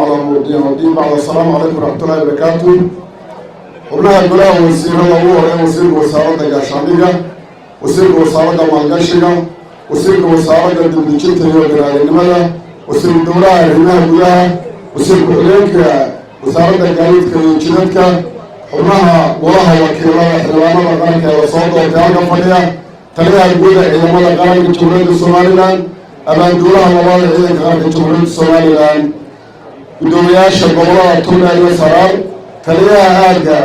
على أمور الدين والدين بعد. السلام عليكم ورحمة الله وبركاته. Xubnaha golaha wasiirada, ugu horeyn wasiirka wasaaradda gaashaandhigga, wasiirka wasaaradda maalgashiga, wasiirka wasaaradda dibdejinta iyo biniaadanimada, wasiiru dowlaha arrimaha gudaha, wasiir ku-xigeenka wasaaradda gaadiidka iyo jidadka, xubnaha golaha wakiilada, xildhibaanada qaranka ee lasoo doortay halkan fadhiya, taliyaha guud ee ciidamada qaranka Jamhuuriyadda Somaliland, abaanduulaha labaad ee ciidanka qaranka Jamhuuriyadda Somaliland, guddoomiyaasha gobolada Togdheer iyo Saraar, taliyaha aagga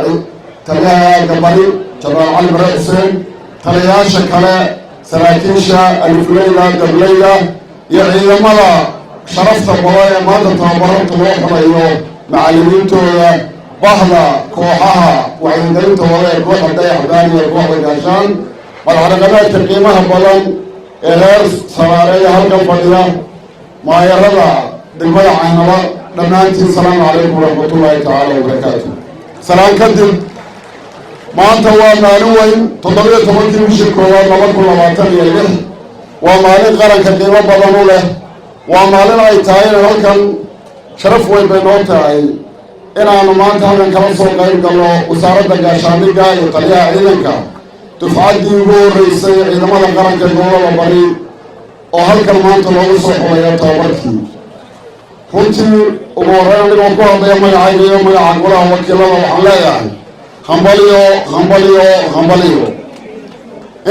bari, Jenaraal Cali Bare Xuseen, taliyayaasha kale, saraakiisha alifleyda, dableyda iyo ciidamada sharafta badan ee maanta tababaranta loo xulayo, macallimiintooda, bahda kooxaha wacyigelinta wada ee kooxda Dayaxdaan iyo kooxda Gaashaan, madaxdhaqameedka qiimaha badan ee reer Saraareeya halkan fadhiya, maayarada degmada Caynaba, dhammaantiin salaamu calaykum waraxmatullaahi tacaala wabarakaatu. Salaan kadib, maanta waa maalin weyn, 17-kii bishii koowaad 2026. Waa maalin qaranka qiimo badan u leh. Waa maalin ay tahay in halkan sharaf weyn bay noo tahay inaanu maanta halkan kala soo qayb galno wasaaradda gaashaandhigga iyo taliyaha ciidanka dufcaddii ugu horreysay ciidamada qaranka ee gobolada bari oo halkan maanta loogu soo xulayo tababarkii. Runtii, ugu horreyn, anigoo ku hadlaya magacayga iyo magaca golaha wakiilada, waxaan leeyahay hambaliyo, hambaliyo, hambaliyo.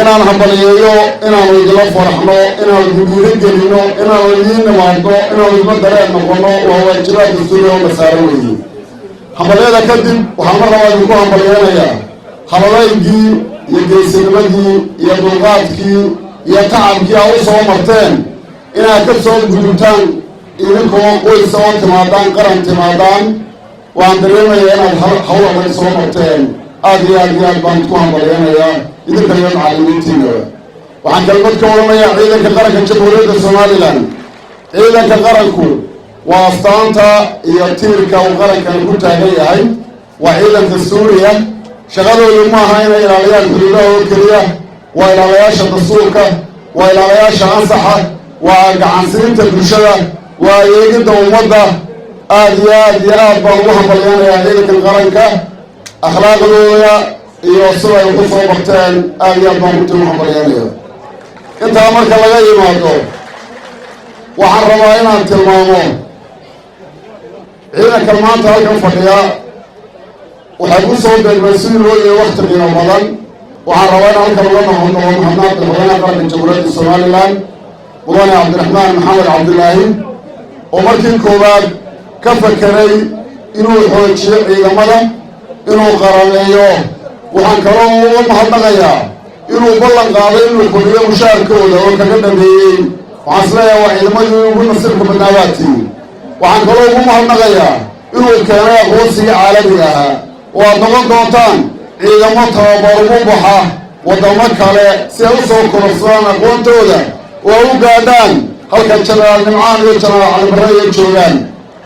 Inaan hambaliyeeyo, inaanu idinla faraxno, inaanu idin dhiirigelino, inaanu idiin nimaadno, inaanu idma dareen noqono, waa waajibaad dastuuriya oo la saaran weeye. Hambalyada kadib, waxaan mar labaad idinku hambalyeynayaa haladaygii iyo geesinimadii iyo dulqaadkii iyo tacabkii aa u soo marteen inaad ka soo gudubtaan idinkoo qoysa oo timaadaan qaran timaadaan. Waan dareemayaa inaad hawl adag soo marteen. Aada iyo aad iyo aad baan ku hambalyeynayaa idinka iyo macallimiintiinaba. Waxaan kelmad ka odhanayaa ciidanka qaranka Jamhuuriyadda Somaliland. Ciidanka qaranku waa astaanta iyo tiirka uu qarankani ku taagan yahay. Waa ciidanka suuriya. Shaqadoodu maaha inay ilaaliyaan xuduudaha oo keliya. Waa ilaalayaasha dastuurka, waa ilaalayaasha ansaxa, waa gacansiinta bulshada, waa adeegidda ummadda. Aada iyo aad iyo aad baan ugu hambalyeynayaa ciidankan qaranka, akhlaaqdooda iyo siday uku soo barteen. Aada iyo aad baan runtii ugu hambalyeynaya. Intaa marka laga yimaado, waxaan rabaa inaan tilmaamo ciidankan maanta halkan fadhiya waxay ku soo beegmay sidii loo yahay wakti qiimo badan. Waxaan rabaa in halkan uga noqono mahadnaaq madaxweynaha qaranka Jamhuuriyadda Somaliland, mudane Cabdiraxmaan Maxamed Cabdilaahi, oo markii koowaad ka fakeray inuu xoojiyo ciidamada, inuu qarameeyo. Waxaan kaloo uga mahadnaqayaa inuu ballan qaaday inuu kordhiyo mushaarkooda oo kaga dhameeyey. Waxaan isleeyahay waa ciidamadii ugu nasiibka badnaa baatii. Waxaan kaloo ugu mahadnaqayaa inuu keenay aqoonsigii caalamiga ahaa oo aad noqon doontaan ciidamo tababar ugu baxa waddamo kale si ay u soo kororsadaan aqoontooda oo ay u gaadhaan halka Jenaraal Nimcaan iyo Jenaraal Calibarre iyo joogaan,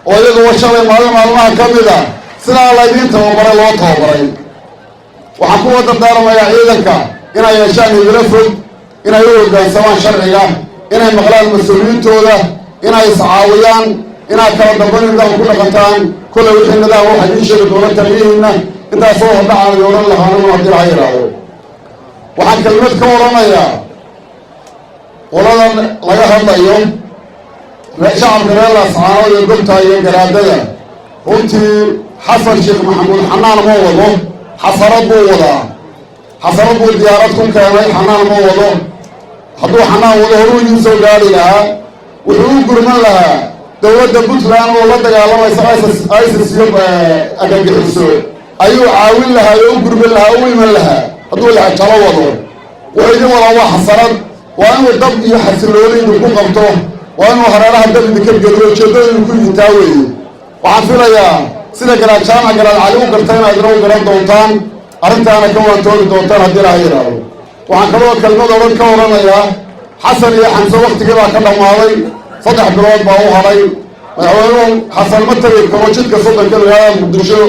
oo iyaguwa shalay maalin maalmaha ka mid a sidaa laydiin tababaray loo tababaray. Waxaan kuwa dardaarmayaa ciidanka inay yeeshaan hibilo fog, inay u hoggaansamaan sharciga, inay maqlaan mas-uuliyiintooda, inay iscaawiyaan, inaad kala dambayn nidaam ku dhaqantaan. Kollay wixii nidaam waxaa idiin sheegi doona taliyihiinna. Intaasoo hordhacaan idin odhan lahaa aniguna haddii laha yidhaahdo. Waxaan kelmad ka odhanayaa qoladan laga hadlayo, shacabka reer Laascaanood iyo gobta iyo garaadada. Runtii, Xasan Sheekh Maxamuud xanaan ma wado, xasarad buu wadaa. Xasarad buu diyaarad ku keenay, xanaan ma wado. Hadduu xanaan wado, horuu idiin soo gaari lahaa, wuxuu u gurman lahaa dowladda Puntland oo la dagaalamaysa ISIS iyo argagixiso ayuu caawin lahaa oo u gurman lahaa o u iman lahaa. Hadduu lexjalo wado, wuxuu idin wadaa waa xasarad. Waa inuu dab iyo xasilooni idinku qabto, waa inuu hareeraha dab idinka geliyo. Ujeeddada idinku idintaa weeye. Waxaan filayaa sida Garaad Jaamac Garaad Cali u garta inaad ina u garan doontaan, arrintaana ka waantoogi doontaan haddii laha yidhaahdo. Waxaan kaloo kelmad odhan ka odhanayaa Xasan iyo Xamse waktigii baa ka dhammaaday, 3 bilood baa u hadhay. Madaxweynuhu Xasan ma tegi karo jidka 30-ka magaalada Muqdisho,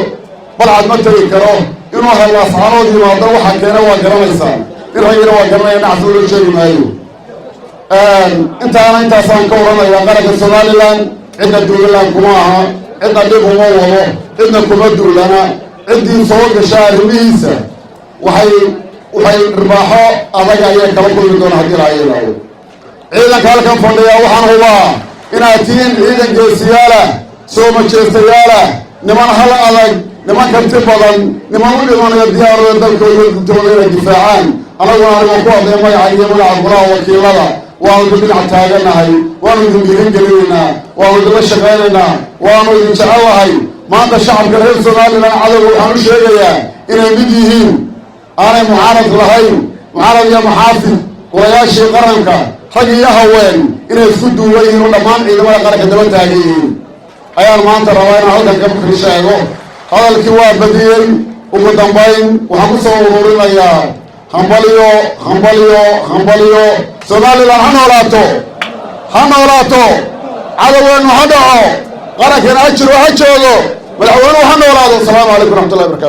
Balcad ma tegi karo. Inuu Laascaanood yimaado waxaa keena waa garanaysaa, in raggiina waa garanaya, nacsi loo sheegi maayo. Intaana intaasaan ka odhanaya. Qaranka Somaliland cidna duulilaan kuma aha. Cidna dhib uma wado, cidna kuma duulana. Ciddii soo gasha arrimihiisa waxay dhirbaaxo adag ayay kala kulmi doona haddii la yidhaahdo. Ciidanka halkan fadhiya waxaan hubaa inaad tihiin ciidan geesiyaala, soo majeestayaala, niman hal adag, niman karti badan, niman u dhimanayo diyaarada dalkooda, dintooda inay difaacaan. Anaguna, anigoo ku hadlaya magaca iyo magaca Golaha Wakiilada, waanu idin dhinac taaganahay, waanu idin dhiirin gelinaynaa, waanu idinla shaqaynaynaa, waanu idin jecellahay. Maanta shacabka reer Somaliland cadowga waxaan u sheegayaa inay mid yihiin, aanay mucaarad lahayn, mucaarad iyo muxaafid, golayaashii qaranka, rag iyo haween, inay isku duuban yihiin oo dhammaan ciidamada qaranka daba taagan yihiin ayaan maanta rabaa inaan halkan ka sheego. Hadalkii waa badiyey. Ugu dambayn waxaan ku soo ururinayaa hambalyo, hambalyo, hambalyo. Somaliland ha noolaato, ha noolaato. Cadoweennu ha dhaco, qarankeena ha jiro, ha joogo, madaxweynuhu ha noolaado. Asalaamu calaykum raxmatullahi barkatu.